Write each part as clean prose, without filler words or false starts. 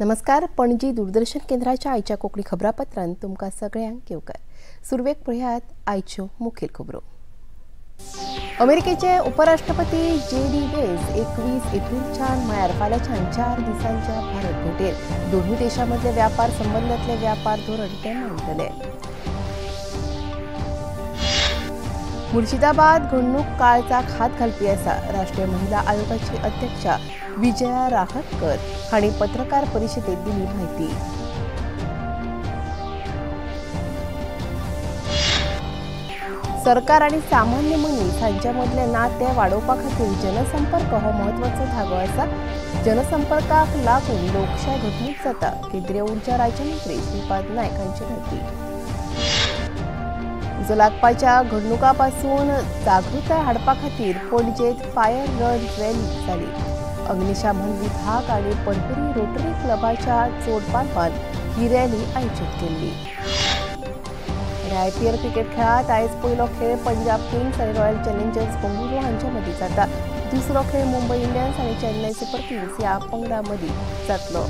नमस्कार, पणजी दूरदर्शन केंद्राच्या आयच्या कोंकणी खबरापत्रान तुमकां सगळ्यांक येवकार। सुरवेक पळयात आयच्यो मुखेल खबरो। अमेरिकेचे उपराष्ट्रपती जे डी वेन्स 21 एप्रिलच्यान म्हळ्यार फाल्यांच्यान 4 दिसांच्या भारत भेटेर दोनूय देशां मदले व्यापार संबंदांतले व्यापार धोरण ते मांडटले। मुर्शिदाबाद घडणूक काळजाक हात घालपी आसा। राष्ट्रीय महिला आयोगाची अध्यक्षा विजया राहतकर हांणी पत्रकार परिशदेत दिली म्हायती। सरकार आनी सामान्य मनीस हांच्या मदले नाते वाडोवपा खातीर जनसंपर्क हो म्हत्वाचो धागो आसा। जनसंपर्काक लागून लोकशाय घटमूट जाता, केंद्रीय ऊर्जा राज्यमंत्री श्रीपाद नायक हांची म्हायती। उजो लागपाच्या घडणुकां पासून जागृताय हाडपा खातीर पणजेत फायर रन रॅली जाली। अग्निशामन विभाग आनी पर्वरी रोटरी क्लबाच्या जोडपालवान ही रॅली आयोजीत केल्ली। आयपीएल क्रिकेट खेळात आयज पयलो खेळ पंजाब किंग्स आनी रॉयल चॅलेंजर्स बंगळुरू हांच्या मदीं जाता। दुसरो खेळ मुंबय इंडियन्स आनी चेन्नय सुपर किंग्स ह्या पंगडां मदीं जातलो।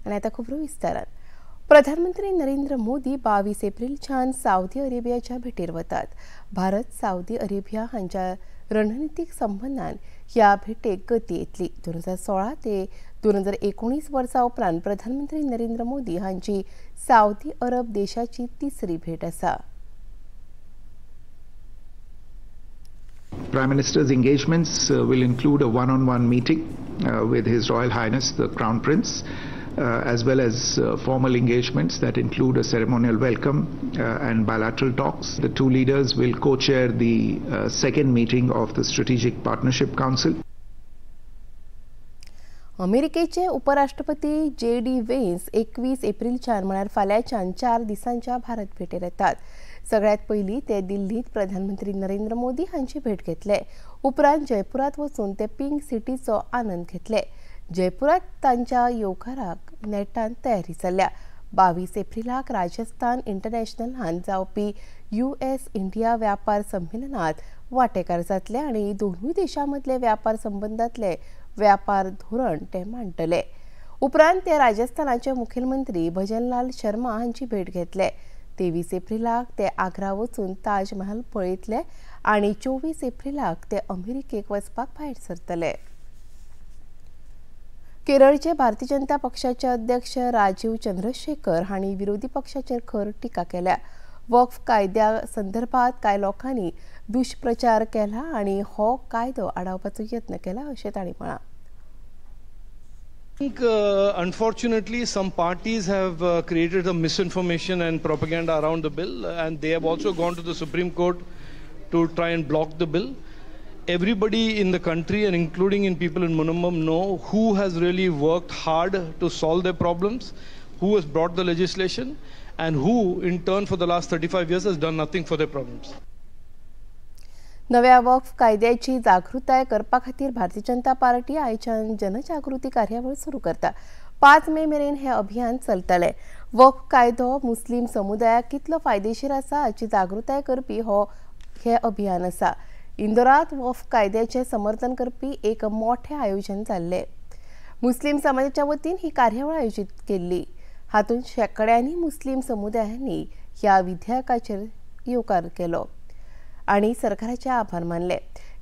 आनी आतां खबरो विस्तारान। प्रधानमंत्री नरेंद्र मोदी 22 एप्रिलच्यान सावदी अरेबियाच्या भेटेर वतात। भारत सावदी अरेबिया हांच्या रणनितीक संबंदान ह्या भेटेक गती येतली। 2016 ते 2019 वर्सा उपरांत प्रधानमंत्री नरेंद्र मोदी हांची सावदी अरब देशाची तिसरी भेट आसा। Prime Minister's engagements will include a one-on-one meeting with His Royal Highness the Crown Prince, as well as formal engagements that include a ceremonial welcome and bilateral talks. The two leaders will co-chair the second meeting of the Strategic Partnership Council. अमेरिकेचे उपराष्ट्रपती जे D veins 21 एप्रिलच्यान म्हळ्यार फाल्यांच्यान 4 दिसांच्या भारत भेटेर येतात। सगळ्यात पयलीं ते दिल्लीत प्रधानमंत्री नरेंद्र मोदी हांची भेट घेतले। उपरांत जयपुरात वचून ते पिंक सिटीचो आनंद घेतले। जयपुरात तांच्या येवकाराक नेटान तयारी जाल्या। 22 एप्रिलाक राजस्थान इंटरनॅशनलान जावपी US India व्यापार संमेलनात वांटेकार जातले आनी दोनूय देशां मदले व्यापार संबंदांतले व्यापार धोरण ते मांडटले। उपरांत ते राजस्थानाचे मुखेलमंत्री भजनलाल शर्मा हांची भेट घेतले। 23 एप्रिलाक ते आग्रा वचून ताजमहल पळयतले आनी 24 एप्रिलाक ते अमेरिकेक वचपाक भायर सरतले। केरळचे भारतीय जनता पक्षाचे अध्यक्ष राजीव चंद्रशेखर हांणी विरोधी पक्षाचेर खर टिका केल्या। वक्फ कायद्या संदर्भात कांय लोकांनी दुष्प्रचार केला आनी हो कायदो आडावपाचो यत्न केला अशें तांणी म्हळां। I think unfortunately some parties have created a misinformation and propaganda around the bill, and they have also gone to the Supreme Court to try and block the bill. Everybody in the country and including in people in Munambam know who has really worked hard to solve their problems, who has brought the legislation, and who in turn for the last 35 years has done nothing for their problems. नव्या वक्फ कायद्याची जागृताय करपा खातीर Bharatiya Janata party आयच्यान जनजागृती कार्यावळ सुरू करता। 5 मे मेरेन हे अभियान चलतले। वक्फ कायदो मुस्लीम समुदायाक कितलो फायदेशीर आसा हाची जागृताय करपी हो हे अभियान आसा। इंदोरात वक्फ कायद्याचे समर्थन करपी एक मोठे आयोजन जाल्ले। मुस्लीम समाजाच्या वतीन ही कार्यावळ आयोजीत केल्ली। हातूंत शेंकड्यांनी मुस्लीम समुदायांनी ह्या विधेयकाचेर येवकार केलो आनी सरकाराचे आभार मानले।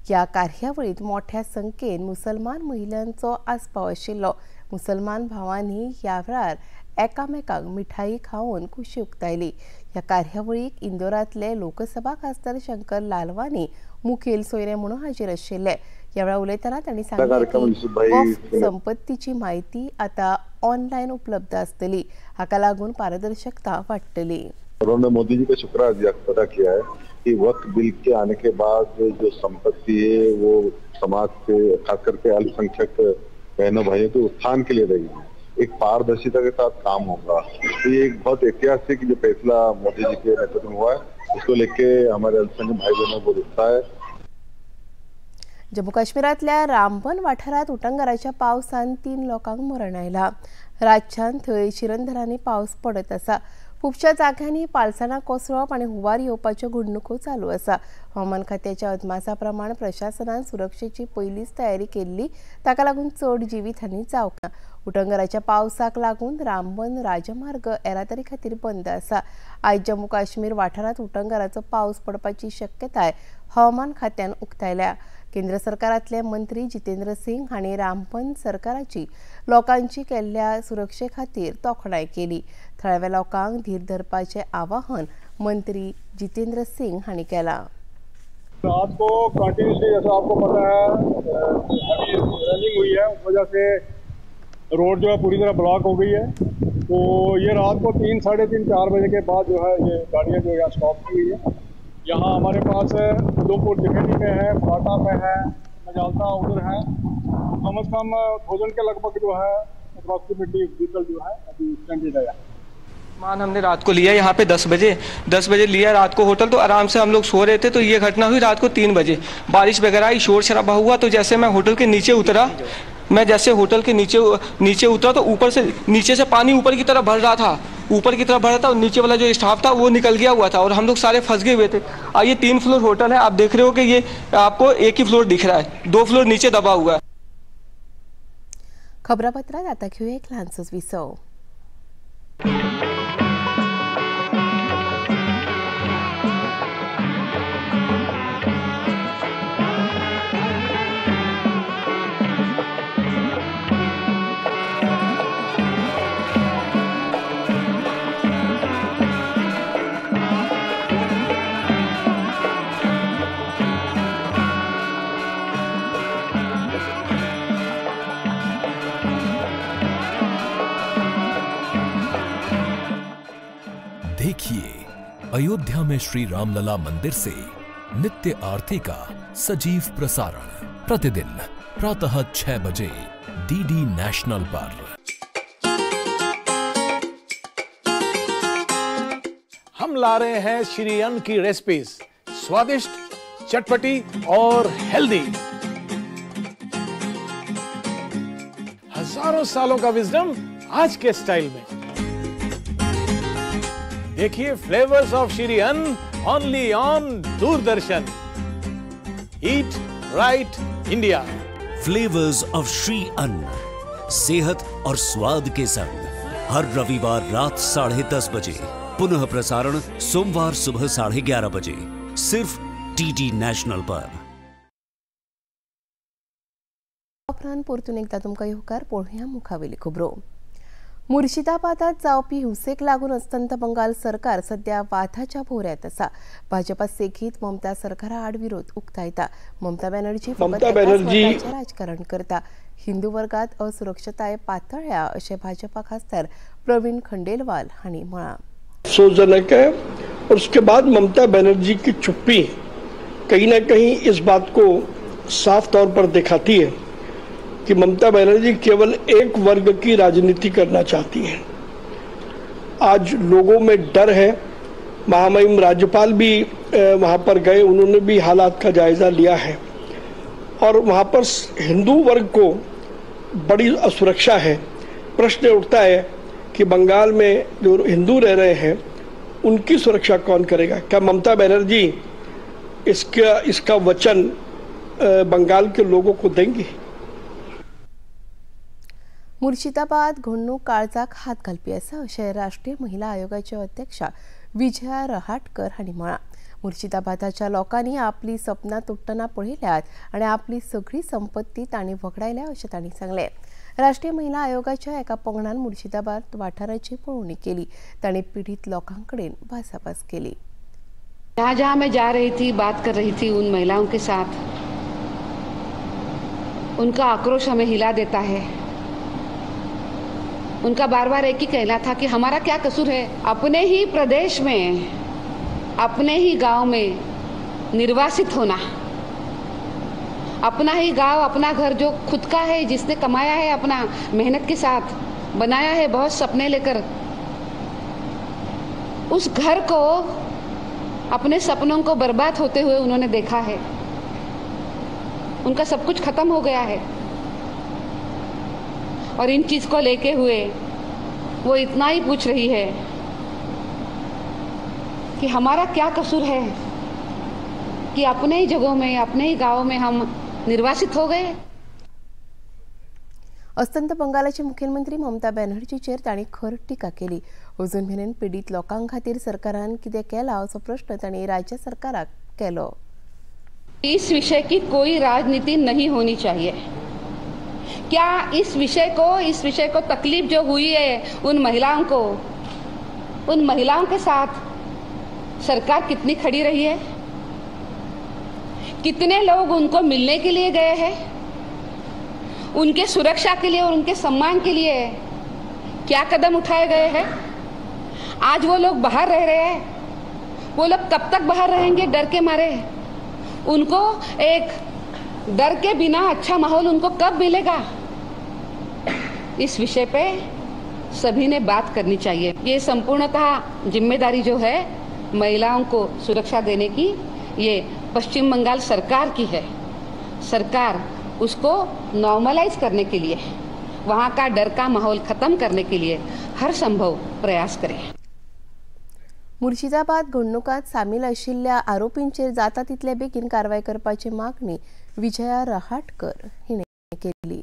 ह्या कार्यावळीत मोठ्या संख्येन मुसलमान महिलांचो आस्पाव आशिल्लो। मुसलमान भावांनी ह्या वेळार एकामेकांक मिठाई खावन खुशी उक्तायली। ह्या कार्यावळीक इंदोरांतले लोकसभा खासदार शंकर लालवानी मुखेल सोयरे म्हणून हाजीर आशिल्ले। ह्या वेळार उलयतना तांणी सांगलें की वक्फ संपत्तीची म्हायती आतां ऑनलायन उपलब्ध आसतली, हाका लागून पारदर्शकता वाडटली। उन्होंने मोदी जी का शुक्र अदा किया है कि वक्फ बिल के आने के बाद जो संपत्ति है वो समाज के खास करके अल्पसंख्यक बहनों भाइयों के उत्थान के लिए रहेगी, एक पारदर्शिता के साथ काम होगा। तो ये एक बहुत ऐतिहासिक जो फैसला मोदी जी के नेतृत्व में हुआ है, उसको लेके हमारे अल्पसंख्यक भाई बहनों को उत्साह है। जम्मू काश्मीरांतल्या रामबन वाठारांत उटंगाराच्या पावसान 3 लोकांक मरण आयलां। राज्यांत थंय शिरंधरांनी पावस पडत आसा। खुबश्या जाग्यांनी पालसणां कोसळप आनी हुंवार येवपाच्यो घडणुको चालू आसा. हवामान खात्याच्या अदमासा प्रमाण प्रशासनान सुरक्षेची पयलींच तयारी केल्ली, ताका लागून चड जिवीत हानी जावंक ना. उटंगराच्या पावसाक लागून रामबन राजमार्ग येरादारी खातीर बंद आसा. आयज जम्मू काश्मीर वाठारांत उटंगराचो पावस पडपाची शक्यताय हवामान खात्यान उक्तायल्या. केंद्र सरकारांतले मंत्री जितेंद्र सिंग हांणी रामबन सरकाराची लोकांची केल्ल्या सुरक्षे खातीर तोखणाय केली. थळाव्या लोकांक धीर धरपाचें आवाहन मंत्री जितेंद्र सिंग हांणी केलां. रात को कंटिन्यूसली, जैसा आपको पता है, हैवी रनिंग हुई है, उस वजह से रोड जो है पूरी तरह ब्लॉक हो गई है. तो ये रात को 3, 3:30, 4 बजे के बाद जो है ये गाड़ियाँ जो यहाँ स्टॉप की हुई है. यहाँ हमारे पास उधमपुर जखेनी में है, फराटा में है, मजालता उधर है. कम से कम 1000 के लगभग जो है अप्रॉक्सीमेटली व्हीकल जो है अभी स्टैंडेड है. मान हमने रात को लिया यहाँ पे 10 बजे, 10 बजे लिया रात को होटल, तो आराम से हम लोग सो रहे थे. तो ये घटना हुई रात को 3 बजे. बारिश वगैरह आई, शोर शराबा हुआ. तो जैसे मैं होटल के नीचे उतरा, मैं जैसे होटल के नीचे नीचे उतरा तो ऊपर से नीचे से पानी ऊपर की तरफ भर रहा था, ऊपर की तरफ भर रहा था. और नीचे वाला जो स्टाफ था वो निकल गया हुआ था और हम लोग सारे फंस गए हुए थे. ये 3 फ्लोर होटल है, आप देख रहे हो कि ये आपको एक ही फ्लोर दिख रहा है, 2 फ्लोर नीचे दबा हुआ है. खबरापत्रात आता घेऊया एक ल्हानसोच विसव. देखिए अयोध्या में श्री रामलला मंदिर से नित्य आरती का सजीव प्रसारण प्रतिदिन प्रातः 6 बजे डीडी नेशनल पर. हम ला रहे हैं श्री अन्न की रेसिपीज, स्वादिष्ट, चटपटी और हेल्दी. हजारों सालों का विजडम आज के स्टाइल में. देखिए flavours of Shri Anna only on Doordarshan. Eat right India. Flavours of Shri Anna, सेहत और स्वाद के संग, हर रविवार रात 10:30 बजे, पुनः प्रसारण सोमवार सुबह 11:30 बजे, सिर्फ डीडी नेशनल पर. उपरांत परतून एकदा तुमकां येवकार. पळोवया मुखावेली खबरो. मुर्शिदाबादात जावपी हिंसेक लागून अस्तंत बंगाल सरकार सध्या वादाच्या भोवऱ्यात आसा. भाजपा सेगीत ममता सरकारा आड विरोध उक्तायता. ममता बॅनर्जी फकत एकाच वर्गाचें राजकारण करता. हिंदू वर्गात असुरक्षताय पातळ्ळ्या अशें भाजपा खासदार प्रवीण खंडेलवाल हांणी म्हळां. अफसोसजनक है. और उसके बाद ममता बनर्जी की चुप्पी कहीं ना कहीं इस बात को साफ तौर पर दिखाती है कि ममता बनर्जी केवल एक वर्ग की राजनीति करना चाहती हैं. आज लोगों में डर है. महामहिम राज्यपाल भी वहाँ पर गए, उन्होंने भी हालात का जायज़ा लिया है और वहाँ पर हिंदू वर्ग को बड़ी असुरक्षा है. प्रश्न उठता है कि बंगाल में जो हिंदू रह रहे हैं उनकी सुरक्षा कौन करेगा? क्या ममता बनर्जी इसका इसका वचन बंगाल के लोगों को देंगी? मुर्शिदाबाद घडणूक काळजाक हात घालपी आसा अशें राष्ट्रीय महिला आयोगाच्यो अध्यक्षा विजया रहाटकर हांणी म्हळां. मुर्शिदाबादाच्या लोकांनी आपली सपनां तुट्टना पळयल्यात आनी आपली सगळी संपत्ती तांणी वगडायल्या अशें तांणी सांगलें. राष्ट्रीय महिला आयोगाच्या एका पंगडान मुर्शिदाबाद वाठाराची पळोवणी केली. तांणी पिडीत लोकां कडेन भासाभास केली. जहाँ जहाँ मैं जा रही थी, बात कर रही थी उन महिलाओं के साथ, उनका आक्रोश हमें हिला देता है. उनका बार बार एक ही कहना था कि हमारा क्या कसूर है, अपने ही प्रदेश में, अपने ही गांव में निर्वासित होना, अपना ही गांव, अपना घर जो खुद का है, जिसने कमाया है, अपना मेहनत के साथ बनाया है, बहुत सपने लेकर, उस घर को, अपने सपनों को बर्बाद होते हुए उन्होंने देखा है. उनका सब कुछ खत्म हो गया है और इन चीज़ को लेके हुए वो इतना ही पूछ रही है कि हमारा क्या कसूर है कि अपने ही जगहों में, अपने ही गांव में हम निर्वासित हो गए। अस्तंत बंगालाचे मुख्यमंत्री ममता बॅनर्जीचेर तांणी खर टिका केली। अजून मेरेन पिडीत लोकां खातीर सरकारान कितें केलां असो प्रश्न तांणी राज्य सरकाराक केलो। इस विषय की कोई राजनीति नहीं होनी चाहिए। क्या इस विषय को तकलीफ जो हुई है उन महिलाओं को, उन महिलाओं के साथ सरकार कितनी खड़ी रही है, कितने लोग उनको मिलने के लिए गए हैं, उनके सुरक्षा के लिए और उनके सम्मान के लिए क्या कदम उठाए गए हैं। आज वो लोग बाहर रह रहे हैं, वो लोग कब तक बाहर रहेंगे डर के मारे? उनको एक डर के बिना अच्छा माहौल उनको कब मिलेगा? इस विषय पे सभी ने बात करनी चाहिए। ये संपूर्णतः जिम्मेदारी जो है महिलाओं को सुरक्षा देने की, ये पश्चिम बंगाल सरकार की है। सरकार उसको नॉर्मलाइज करने के लिए, वहाँ का डर का माहौल खत्म करने के लिए हर संभव प्रयास करे। मुर्शिदाबाद घडणुकांत सामील आशिल्ल्या आरोपींचेर जाता तितले बेगीन कारवाय करपाची मागणी विजया रहाटकर हिणे केली।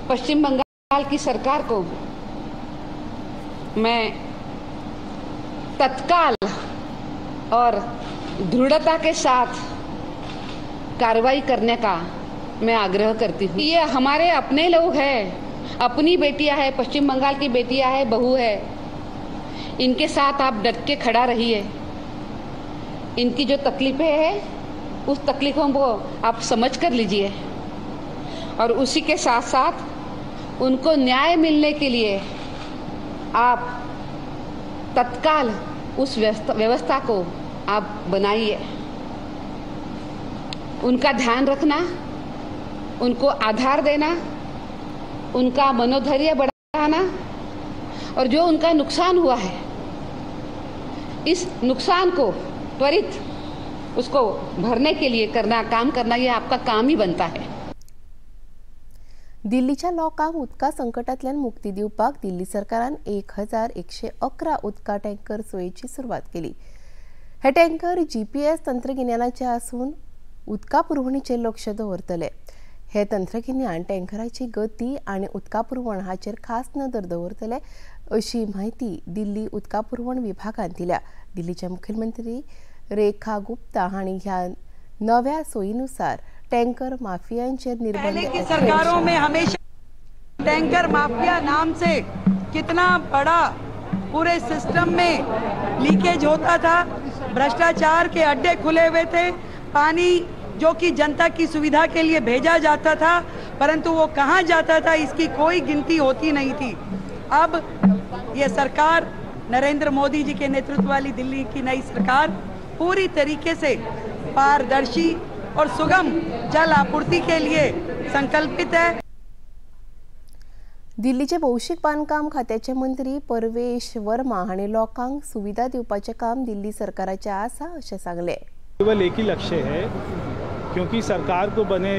पश्चिम बंगाल की सरकार को मैं तत्काल और दृढ़ता के साथ कार्रवाई करने का मैं आग्रह करती हूँ। ये हमारे अपने लोग हैं, अपनी बेटियाँ हैं, पश्चिम बंगाल की बेटियाँ हैं, बहू है, इनके साथ आप डट के खड़ा रहिए। इनकी जो तकलीफ़ें हैं उस तकलीफ़ों को आप समझ कर लीजिए और उसी के साथ साथ उनको न्याय मिलने के लिए आप तत्काल उस व्यवस्था को आप बनाइए। उनका ध्यान रखना, उनको आधार देना, उनका मनोधैर्य बढ़ाना और जो उनका नुकसान हुआ है इस नुकसान को त्वरित उसको भरने के लिए करना, काम करना, ये आपका काम ही बनता है। दिल्लीच्या लोकांक उदका संकटांतल्यान मुक्ती दिवपाक दिल्ली सरकारान 1111 उदका टँकर सोयीची सुरवात केली। हे टँकर GPS तंत्रगिन्यानाचे आसून उदका पुरवणीचेर लक्ष दवरतले। हे तंत्रगिन्यान टँकराची गती आनी उदका पुरवण हाचेर खास नदर दवरतले अशी म्हायती दिल्ली उदका पुरवण विभागान दिल्या। दिल्लीचे मुख्यमंत्री रेखा गुप्ता हांणी ह्या नव्या सोयीनुसार टैंकर माफियांचेर निर्बंध। पहले की सरकारों में हमेशा टैंकर माफिया नाम से कितना बड़ा पूरे सिस्टम में लीकेज होता था, भ्रष्टाचार के अड्डे खुले हुए थे, पानी जो कि जनता की सुविधा के लिए भेजा जाता था परंतु वो कहाँ जाता था इसकी कोई गिनती होती नहीं थी। अब ये सरकार, नरेंद्र मोदी जी के नेतृत्व वाली दिल्ली की नई सरकार, पूरी तरीके से पारदर्शी और सुगम जल आपूर्ति के लिए संकल्पित है। दिल्लीचे भौशीक बांदकाम खात्याचे मंत्री परवेश वर्मा हांणी लोकांक सुविधा दिवपाचें काम दिल्ली सरकाराचें आसा अशें सांगलें। केवल एक ही लक्ष्य है, क्योंकि सरकार को बने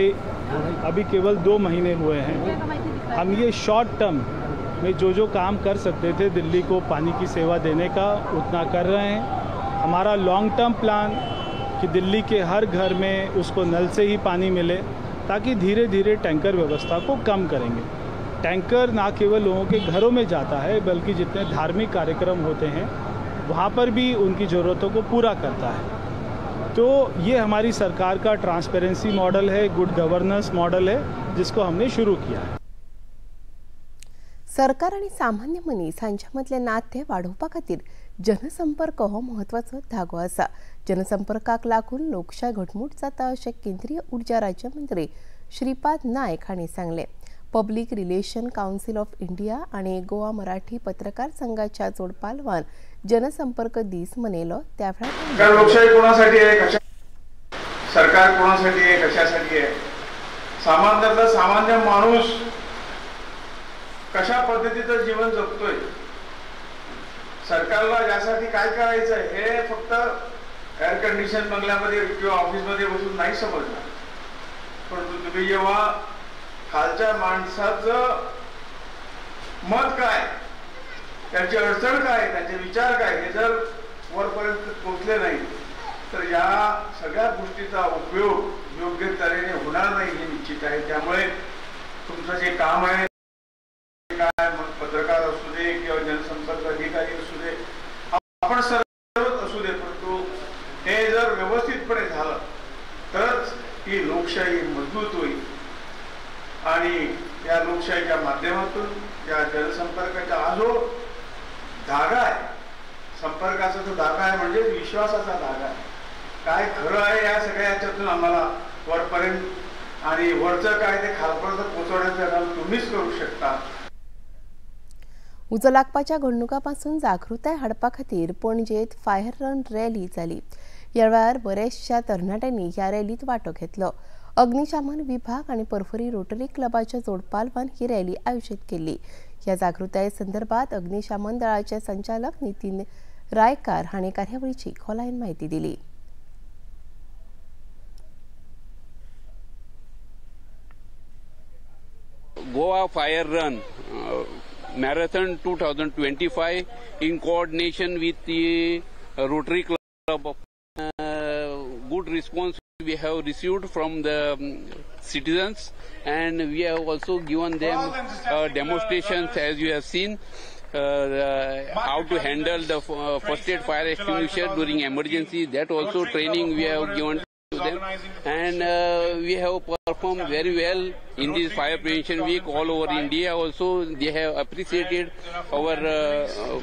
अभी केवल 2 महीने हुए हैं। हम ये शॉर्ट टर्म में जो जो काम कर सकते थे दिल्ली को पानी की सेवा देने का, उतना कर रहे हैं। हमारा लॉन्ग टर्म प्लान कि दिल्ली के हर घर में उसको नल से ही पानी मिले, ताकि धीरे धीरे टैंकर व्यवस्था को कम करेंगे। टैंकर ना केवल लोगों के घरों में जाता है बल्कि जितने धार्मिक कार्यक्रम होते हैं वहाँ पर भी उनकी ज़रूरतों को पूरा करता है। तो ये हमारी सरकार का ट्रांसपेरेंसी मॉडल है, गुड गवर्नेंस मॉडल है, जिसको हमने शुरू किया है। सरकार आणि सामान्य मनीस हांच्या मदलें नातें वाडोवपा खातीर जनसंपर्क हो म्हत्वाचो धागो आसा। जनसंपर्काक लागून लोकशाय घटमूट जाता अशें केंद्रीय ऊर्जा राज्यमंत्री श्रीपाद नायक हांणी सांगलें। Public relation council of India आनी गोवा मराठी पत्रकार संघाच्या जोडपालवान जनसंपर्क दीस मनयलो। त्या वेळार लोकशाही कोणासाठी आहे, कशा सरकार कोणासाठी आहे, कशासाठी आहे, सामान्यातला सामान्य माणूस कशा पद्धतीचं जीवन जगतोय, सरकारला यासाठी काय करायचं हे फक्त एअर कंडिशन बंगल्यामध्ये किंवा ऑफिसमध्ये बसून नाही समजणार, परंतु तुम्ही जेव्हा खालच्या माणसाचं मत काय, त्यांची अडचण काय, त्यांचे विचार काय हे जर वरपर्यंत पोचले नाही तर या सगळ्या गोष्टीचा उपयोग योग्य तऱ्हेने होणार नाही हे निश्चित आहे। त्यामुळे तुमचं जे काम आहे, काय मग पत्रकार असू दे किंवा जनसंपर्क अधिकारी असू दे, आपण सर्वच असू दे, परंतु हे जर व्यवस्थितपणे झालं तरच ही लोकशाही मजबूत होईल आणि या लोकशाहीच्या माध्यमातून या जनसंपर्काचा हा जो धागा आहे, संपर्काचा जो धागा आहे म्हणजे विश्वासाचा धागा आहे, काय खरं आहे या सगळ्या याच्यातून आम्हाला वरपर्यंत आणि वरचं काय ते खालपर्यंत पोहोचवण्याचं काम तुम्हीच करू शकता। उजो लागपाच्या घडणुकापासून जागृताय हाडपा खातीर पणजेत फायर रन रॅली जाली। ह्या वेळार बऱ्याचशा तरणाट्यांनी ह्या रॅलीत वांटो घेतलो। अग्निशमन विभाग आनी पर्वरी रोटरी क्लबाच्या जोडपालवान ही रॅली आयोजीत केल्ली। ह्या जागृताये संदर्भात अग्निशमन दळाचे संचालक नितीन रायकार हांणी कार्यावळीची खोलायेन म्हायती दिली। Goa Fire Run Marathon 2025 in coordination with the Rotary Club of good response we have received from the citizens, and we have also given them demonstrations, as you have seen, how to handle the first aid fire extinguisher during emergency. That also training we have given to them, and we have performed very well in this fire prevention week all over India. Also they have appreciated our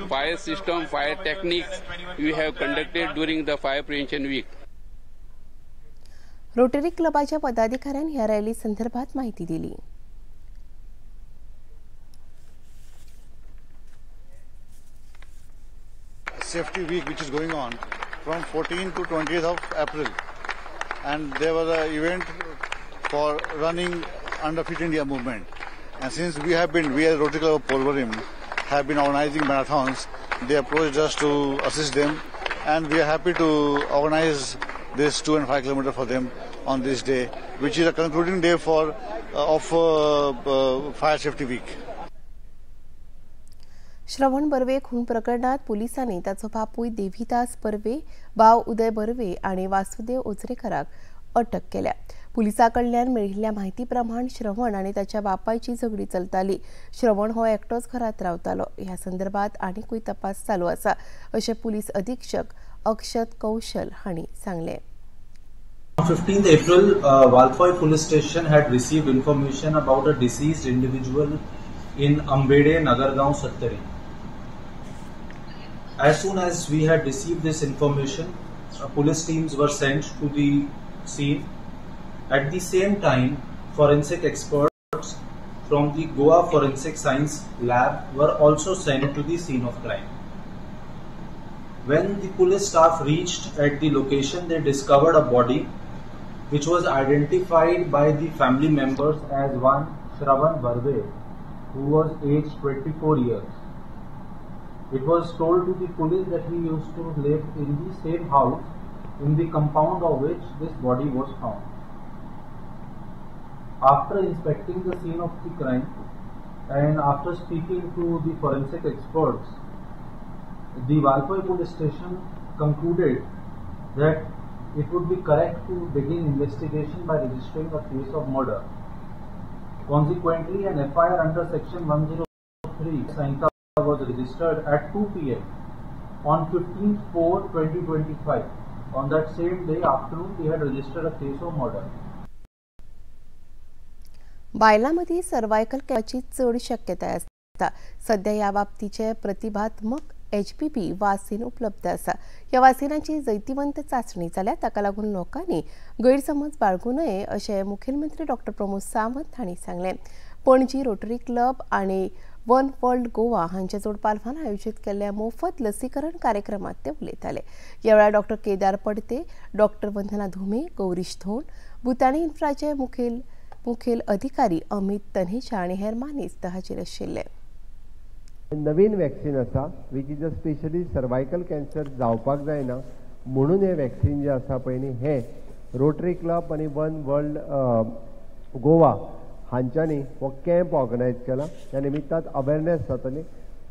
fire system, fire techniques we have conducted during the fire prevention week. Rotary क्लबाच्या पदाधिकाऱ्यांनी ह्या rally संदर्भात माहिती दिली। Safety week which is going on from 14th to 20th of April, and there was an event for running under Fit India movement, and since we as Rotary Club of Porvorim have been organizing marathons, they approached us to assist them, and we are happy to organize this 2 and 5 kilometer for them on this day, which is a concluding day for Fire Safety Week. Shravan Barve खून प्रकरणात पोलिसांनी ताचो बापूय देवीदास बर्वे, भाव उदय बर्वे आणि वासुदेव ओझरेकराक अटक केल्या। पुलिसां कडल्यान मेळिल्ल्या म्हायती प्रमाण श्रवण आनी ताच्या बापायची झगडी चलताली। श्रवण हो एकटोच घरांत रावतालो। ह्या संदर्भात आनीकूय तपास चालू आसा अशें पुलीस अधीक्षक अक्षत कौशल हांणी सांगलें। On 15th April, Valpoi police station had received information about a deceased individual in Ambede, Nagargaon, Sattari. As soon as we had received this information, police teams were sent to the scene. At the same time, forensic experts from the Goa Forensic Science Lab were also sent to the scene of crime. When the police staff reached at the location, they discovered a body which was identified by the family members as one Shravan Barve, who was aged 24 years. It was told to the police that he used to live in the same house in the compound of which this body was found. After inspecting the scene of the crime and after speaking to the forensic experts, the Valpoi police station concluded that it would be correct to begin investigation by registering a case of murder. Consequently, an FIR under section 103 Sanhita was registered at 2 p.m. on 15/4/2025. On that same day afternoon, they had registered a case of murder. बायलां मदीं cervical कॅन्सराची चड शक्यताय आसता। सध्या ह्या बाबतीचे प्रतिभात्मक HPP वासीन उपलब्ध आसा। ह्या वासिनाची जैतिवंत चांचणी जाल्या, ताका लागून लोकांनी गैरसमज बाळगू नये अशें मुखेलमंत्री डॉक्टर प्रमोद सावंत हांणी सांगलें। पणजी रोटरी क्लब आनी वन वर्ल्ड गोवा हांच्या जोडपालवान आयोजीत केल्ल्या मोफत लसीकरण कार्यक्रमात ते उलयताले। ह्या वेळार डॉक्टर केदार पडते, डॉक्टर वंदना धुमे, गौरीश धोंड, भुताणी इन्फ्राचे मुखेल अधिकारी अमित तनेजा आनी हेर मानेस्त हाजीर आशिल्ले। नवीन वॅक्सिन आसा which is a specially cervical cancer जावपाक जायना म्हणून हे वॅक्सिन जे आसा पळय न्ही, हे रोटरी क्लब आनी वन वर्ल्ड गोवा हांच्यांनी हो कॅम्प ऑर्गनायज केला। त्या निमित्तान अवेरनेस जातली।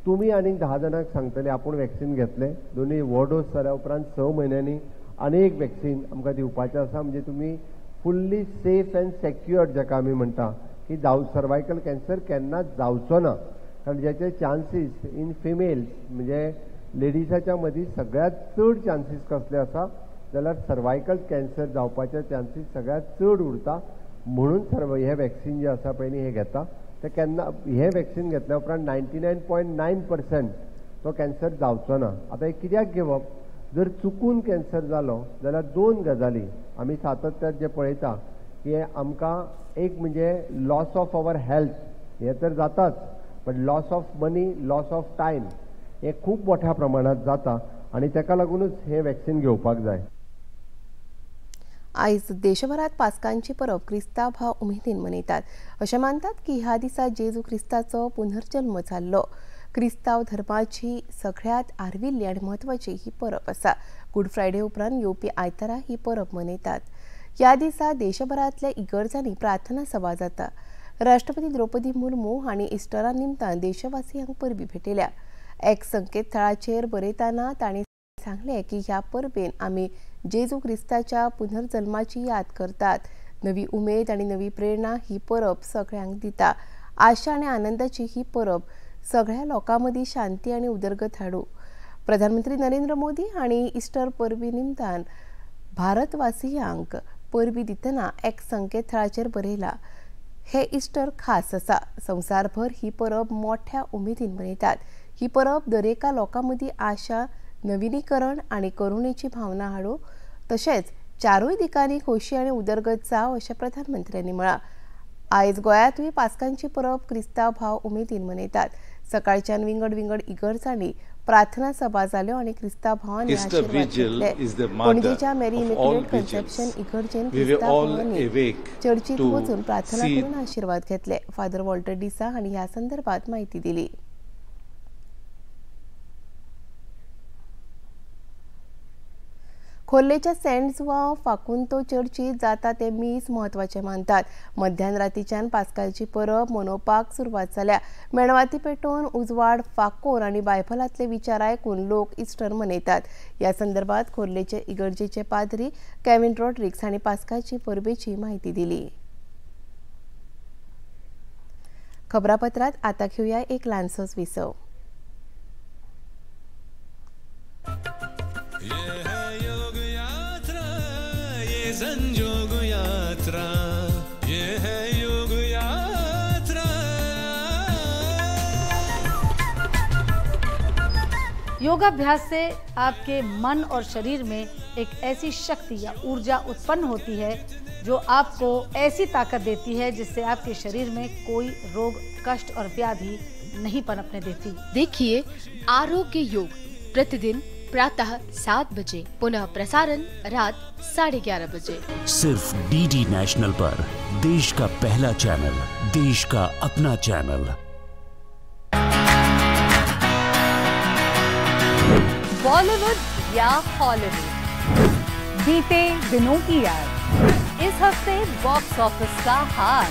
तुमी आनीक 10 जाणांक सांगतले आपूण वॅक्सिन घेतले. दोनूय हो डोस जाल्या उपरांत 6 म्हयन्यांनी आनी एक वॅक्सिन आमकां दिवपाचें आसा. म्हणजे तुमी फुल्ली सेफ अँड सेक्युअर्ड जाका आमी म्हणटा की सर्वायकल कॅन्सर केन्नाच जावचो ना. कारण ज्याचे चान्सीस इन फिमेल्स म्हणजे लेडिसाच्या मदीं सगळ्यांत चड चान्सीस कसले आसा जाल्यार सर्वायकल कॅन्सर जावपाचे चान्सीस सगळ्यांत चड उरता. म्हणून सर्व हे वॅक्सिन जे आसा पळय न्ही हे घेता. ते केन्ना हे वॅक्सिन घेतल्या उपरांत 99.9% तो कॅन्सर जावचो ना. आतां हे कित्याक घेवप? जर चुकून कॅन्सर जालो जाल्यार 2 गजाली आमी सातत्यात जे पळयता की आमकां एक म्हणजे लॉस ऑफ our health हें तर जाताच, but loss of money, loss of time हें खूब मोठ्या प्रमाणांत जाता आनी ताका लागूनच हें वॅक्सिन घेवपाक जाय. आयज देशभरात पास्कांची परब क्रिस्तांव भाव उमेदीन मनयतात. अशें मानतात की ह्या दिसा जेजू क्रिस्ताचो पुनर्जल्म जाल्लो. क्रिस्तांव धर्माची सगळ्यांत आर्विल्ली आनी म्हत्वाची ही परब आसा. गुड फ्रायडे उपरांत येवपी आयतारा ही परब मनयतात. ह्या दिसा देशभरांतल्या इगर्जांनी प्रार्थना सभा जाता. राष्ट्रपती द्रौपदी मुर्मू हांणी इस्टरा निमतान देशवासियांक परबी भेटयल्या. एक संकेतथळाचेर बरयतना तांणी सांगलें की ह्या परबेन आमी जेजू क्रिस्ताच्या पुनर्जल्माची याद करतात. नवी उमेद आनी नवी प्रेरणा ही परब सगळ्यांक दिता. आशा आनी आनंदाची ही परब सगळ्या लोकां मदीं शांती आनी उदरगत हाडूं. प्रधानमंत्री नरेंद्र मोदी हांणी इस्टर परबे निमतान भारतवासियांक परबी दितना एक संकेतथळाचेर बरयलां, हे इस्टर खास आसा. संवसारभर ही परब मोठ्या उमेदीन मनयतात. ही परब दरेका लोकां मदीं आशा, नविनीकरण आनी करुणेची भावना हाडूं, तशेंच चारूय दिकांनी खोशी आनी उदरगत जावं अशें प्रधानमंत्र्यांनी म्हळां. आयज गोंयांतूय पास्कांची परब क्रिस्तांव भाव उमेदीन मनयतात. सकाळच्यान विंगड विंगड इगर्जांनी प्रार्थना सभा जाल्यो आनी क्रिस्तांव भावांनी आशिर्वाद घेतले. पणजेच्या मेरी इमेक्युलेट कन्सेप्शन इगर्जेन क्रिस्तांव भावांनी चर्चीत वचून प्रार्थना करून आशिर्वाद घेतले. फादर वॉल्टर डिसा हांणी ह्या संदर्भात म्हायती दिली. खोर्लेच्या सेंट जुआंव फाकुंतो चर्चीत जाता ते मीस म्हत्वाचें मानतात. मध्यान रातीच्यान पास्कालची परब मनोवपाक सुरवात जाल्या. मेणवाती पेटोवन उजवाड फाकोवन आनी बायबलांतले विचार आयकून लोक इस्टर मनयतात. ह्या संदर्भात खोर्लेचे इगर्जेचे पाद्री केविन रॉड्रिग्स हांणी पास्कालची परबेची म्हायती दिली. खबरापत्रांत आतां घेवया एक ल्हानसोच विसव. संजोग यात्रा, ये है योग यात्रा. योगाभ्यास से आपके मन और शरीर में एक ऐसी शक्ति या ऊर्जा उत्पन्न होती है जो आपको ऐसी ताकत देती है जिससे आपके शरीर में कोई रोग, कष्ट और व्याधि नहीं पनपने देती। देखिए आरोग्य योग प्रतिदिन प्रातः 7 बजे, पुनः प्रसारण रात 11:30 बजे, सिर्फ डीडी नेशनल पर। देश का पहला चैनल, देश का अपना चैनल। बॉलीवुड या हॉलीवुड, बीते दिनों की याद, इस हफ्ते बॉक्स ऑफिस का हाल,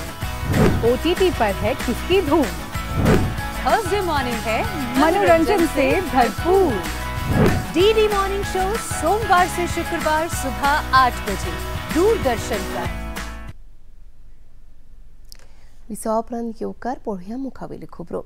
ओटीटी पर है किसकी धूम, थर्सडे मॉर्निंग है मनोरंजन से भरपूर। डीडी मॉर्निंग शो सोमवार से शुक्रवार सुबह 8 बजे दूरदर्शन पर। विसवा उपरांत येवकार पळोवया मुखावेली खबरो।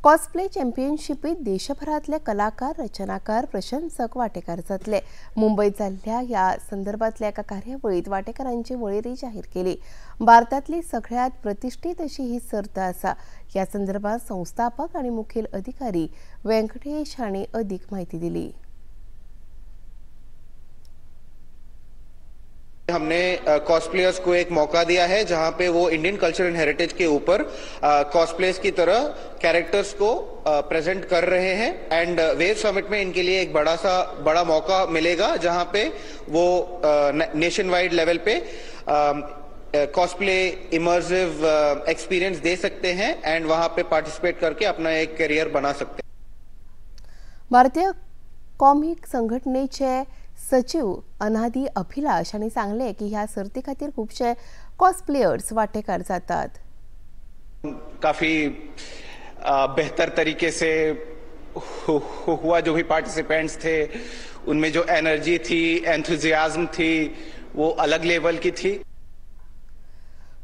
कॉस्प्ले चॅम्पियनशिपीत देशभरांतले कलाकार, रचनाकार, प्रशंसक वांटेकार जातले। मुंबयत जाल्ल्या ह्या संदर्भांतल्या एका कार्यावळींत वांटेकारांची वळेरी जाहीर केली। भारतांतली सगळ्यांत प्रतिश्ठीत अशी ही सर्त आसा। ह्या संदर्भात संस्थापक आनी मुखेल अधिकारी व्यंकटेश हांणी अदीक म्हायती दिली। हमने कॉस्प्लेयर्स को एक मौका दिया है जहां पे वो Indian culture and heritage K ऊपर कॉस्प्लेयर्स की तरह कैरेक्टर्स को प्रेजेंट कर रहे हैं। एंड वेव समिट में इनके लिए एक बड़ा मौका मिलेगा जहां पे वो नेशन वाइड लेवल पे कॉस्प्ले इमर्सिव एक्सपीरियंस दे सकते हैं एंड वहां पे पार्टिसिपेट करके अपना एक करियर बना सकते हैं। भारतीय कॉमिक संघटनेचे सचिव अनादी अभिलाष हांणी सांगलें की ह्या सर्ती खातीर खुबशे कॉस्प्लेयर्स वांटेकार जातात। काफी बेहतर तरीके से हुआ। जो भी पार्टिसिपेंट्स थे उनमें जो एनर्जी थी, एंथुजियाज्म थी, वो अलग लेवल की थी।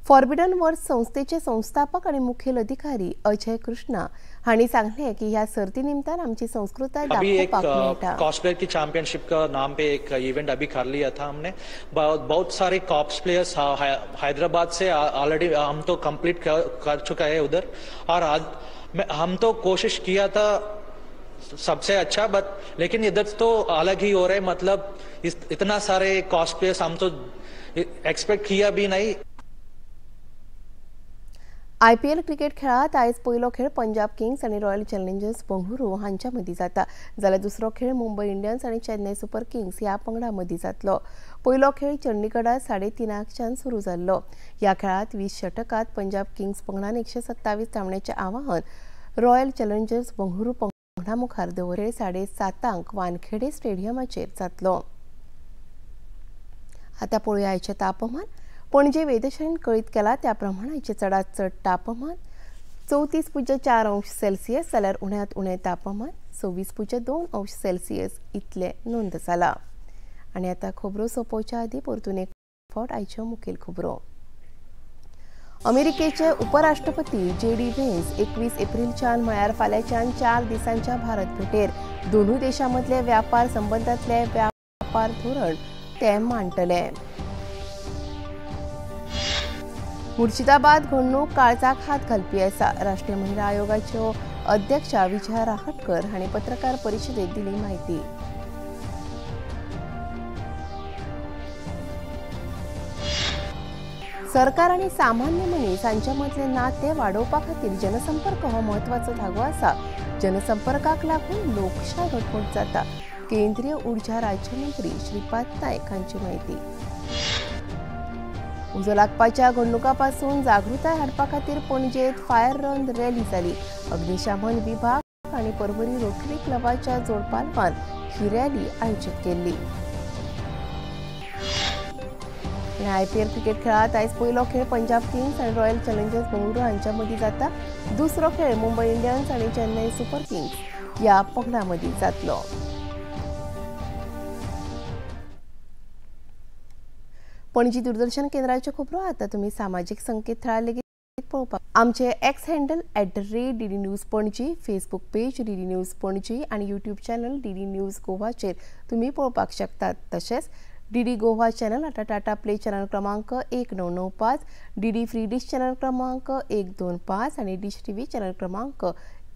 फॉरबिडन वर्स संस्थेचे संस्थापक आणि मुखेल अधिकारी अजय कृष्णा हांणी सांगलें की ह्या सर्ती निमतान आमची संस्कृताय दाखोवपाक मेळटा। कॉस्प्ले की चैंपियनशिप का नाम पे एक इवेंट अभी कर लिया था हमने। बहुत सारे कॉप्स प्लेयर्स हैदराबाद से ऑलरेडी हम तो कंप्लीट कर चुका है उधर, और आज हम तो कोशिश किया था सबसे अच्छा, बट लेकिन इधर तो अलग ही हो रहा है। मतलब इतना सारे कॉस्ट प्लेयर्स हम तो एक्सपेक्ट किया भी नहीं। आयपीएल क्रिकेट खेळात आयज पयलो खेळ पंजाब किंग्स आनी रॉयल चॅलेंजर्स बंगळुरू हांच्या मदीं जाता, जाल्यार दुसरो खेळ मुंबय इंडियन्स आनी चेन्नय सुपर किंग्स ह्या पंगडा मदीं जातलो। पयलो खेळ चंडीगडात 3:30 सुरू जाल्लो। ह्या खेळात 20 षटकात पंजाब किंग्स पंगडान 127 धांवड्याचें आव्हान रॉयल चॅलेंजर्स बंगळुरू पंगडा मुखार दवरलें। 7:30 वानखेडे स्टेडियमाचेर जातलो। आतां पळोवया आयचें तापमान। पणजे वेधशाळेन कळीत केला त्या प्रमाण आयचें चडांत चड तापमान 34.4 अंश सेल्सियस जाल्यार उण्यांत उणें तापमान 26.2 अंश सेल्सियस इतलें नोंद जालां। आनी आतां खबरो सोंपोवच्या आदीं परतून एक फावट आयच्यो मुखेल खबरो। अमेरिकेचे उपराष्ट्रपती जे.डी. व्हेन्स 21 एप्रिलच्यान म्हळ्यार फाल्यांच्यान 4 दिसांच्या भारत भेटेर दोनूय देशां मदले व्यापार संबंदांतले व्यापार धोरण ते मांडटले। मुर्शिदाबाद घडणूक काळजाक हात घालपी आसा। राष्ट्रीय महिला आयोगाच्यो अध्यक्षा विजया राहटकर हांणी पत्रकार परिशदेत दिली म्हायती। सरकार आनी सामान्य मनीस हांच्या मदलें नातें वाडोवपा खातीर जनसंपर्क हो म्हत्वाचो धागो आसा। जनसंपर्काक लागून लोकशाय घटमूट जाता। केंद्रीय ऊर्जा राज्यमंत्री श्रीपाद नायक हांची म्हायती। उजो लागपाच्या घडणुकां पासून जागृताय हाडपा खातीर पणजेत फायर रन रॅली जाली। अग्निशामन विभाग आनी पर्वरी रोटरी क्लबाच्या जोडपालवान ही रॅली आयोजीत केल्ली। आयपीएल क्रिकेट खेळात आयज पयलो खेळ पंजाब किंग्स आनी रॉयल चॅलेंजर्स बंगळुरू हांच्या मदीं जाता। दुसरो खेळ मुंबय इंडियन्स आनी चेन्नय सुपर किंग्स ह्या पंगडां मदीं जातलो। पणजी दूरदर्शन केंद्राच्यो खबरो आतां तुमी सामाजीक संकेतथळार लेगीत पळोवपाक। आमचे X handle @DD News Panaji, Facebook page DD News Panaji आनी यूट्यूब चॅनल डीडी न्यूज गोवाचेर तुमी पळोवपाक शकतात। तशेंच डीडी गोवा चॅनल आतां टाटा प्ले चॅनल क्रमांक 1995, डीडी फ्री डिश चॅनल क्रमांक 125 आनी डिश टीव्ही चॅनल क्रमांक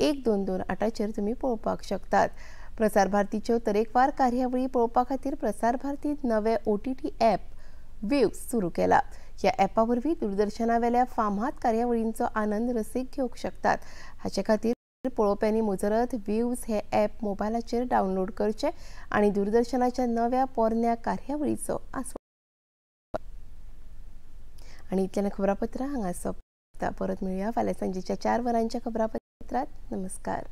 1228चेर तुमी पळोवपाक शकतात। प्रसार भारतीच्यो तरेकवार कार्यावळी पळोवपा खातीर प्रसार भारतीन नवे OTT app waves सुरू केला। ह्या ॲपा वरवीं दूरदर्शनावेल्या फामाद कार्यावळींचो आनंद रसीक घेवंक शकतात। हाचे खातीर पळोवप्यांनी मुजरत वेव्स हे ॲप मोबायलाचेर डावनलोड करचें आनी दूरदर्शनाच्या नव्या पोरण्या कार्यावळीचो आस्वाद। आनी इतल्यान खबरापत्रां हांगा सोंपता। परत मेळुया फाल्यां सांजेच्या 4 वरांच्या खबरापत्रांत। नमस्कार।